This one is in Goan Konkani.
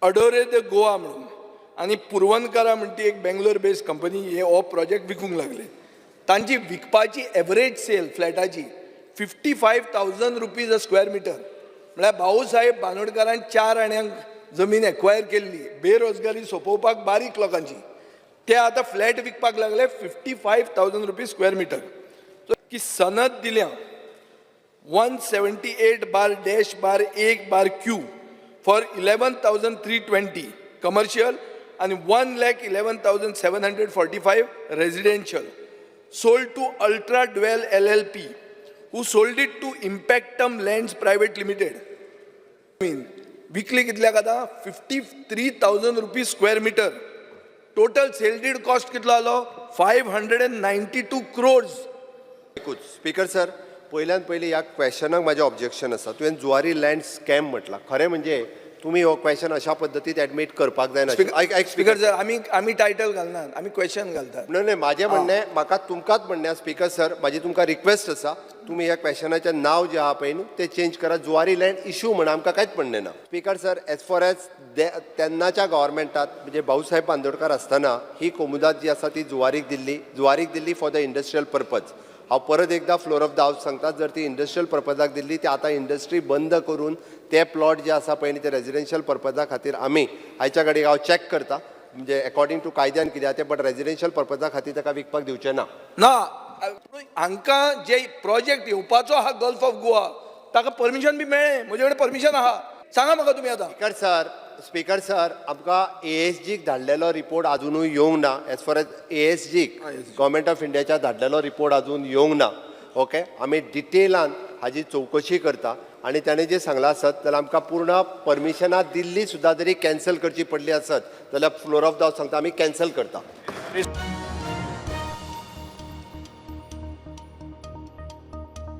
अडोरे the Goa म्हणून आनी पुरवनकारा म्हणटी एक बेंगलोर बेस्ड कंपनी हे हो प्रोजेक्ट विकूंक लागले. तांची विकपाची average sale फ्लॅटाची ₹55,000 a square meter. म्हळ्यार भाऊसाहेब बांदोडकारान 4 आण्यांक जमीन एक्वायर केल्ली बेरोजगारी सोंपोवपाक बारीक लोकांची, ते आतां फ्लॅट विकपाक लागले ₹55,000 square meter. की सनद दिल्या 178/-/1/Q for 11,320 commercial आणि 1,11,745 residential, sold to Ultra Dwell LLP, who sold it to Impactum Lands Private Limited. Mean विकली कितल्याक आतां? ₹53,000 square meter. Total sale deed cost कितलो आलो? 592 crores. एकूच स्पीकर सर, पयल्यान पयलीं ह्या क्वेशनाक म्हाजें ऑब्जेक्शन आसा. तुवें जुवारी लँड स्कॅम म्हटला. खरें म्हणजे तुमी हो क्वेशन अशा पद्दतीन एडमीट करपाक जायना. आयक आयक. स्पीकर सर, आमी आमी टायटल घालनात, आमी क्वेश्चन घालतात. न्हय न्हय, म्हाजें म्हणणें, म्हाका तुमकांच म्हणणें आसा स्पीकर सर, म्हाजी तुमकां रिक्वेस्ट आसा, तुमी ह्या क्वेशनाचें नांव जें आहा पळय न्हू, तें चेंज करात. जुवारी लँड इशू म्हण आमकां कांयच म्हणणें ना. Speaker sir, as far as तेन्नाच्या गव्हर्मेंटात, म्हणजे भाऊसाहेब बांदोडकर आसतना ही कोमुदाद जी आसा ती जुवारीक दिल्ली, जुवारीक दिल्ली फॉर the industrial purpose. हांव परत एकदां फ्लोर ऑफ the house सांगता, जर ती इंडस्ट्रियल पर्पजाक दिल्ली, ती आतां इंडस्ट्री बंद करून ते प्लॉट जे आसा पळय न्ही, ते रेजिडेन्शियल पर्पजा खातीर आमी आयच्या घडयेक हांव चॅक करता, म्हणजे अकॉर्डिंग टू कायद्यान कितें आहा तें, बट रेजिडेन्शियल पर्पजा खातीर ताका विकपाक दिवचें ना. ना, हांकां जे प्रोजेक्ट येवपाचो आहा गल्फ ऑफ गोवा, ताका परमिशन बी मेळ्ळें. म्हजे कडेन परमिशन आहा. सांगा म्हाका तुमी आतां. स्पीकर सर, स्पीकर सर, आमकां एएसजीक धाडलेलो रिपोर्ट अजुनूय येवंक ना. एज फार एज एएसजीक, गव्हर्मेंट ऑफ इंडियाच्या धाडलेलो रिपोर्ट अजून येवंक ना. ओके, आमी डिटेलान हाजी चवकशी करता आनी ताणें जें सांगलां आसत जाल्यार, आमकां पूर्ण परमिशनां दिल्ली सुद्दां जरी कॅन्सल करची पडली आसत जाल्यार, फ्लोर ऑफ the house सांगता, आमी कॅन्सल करता.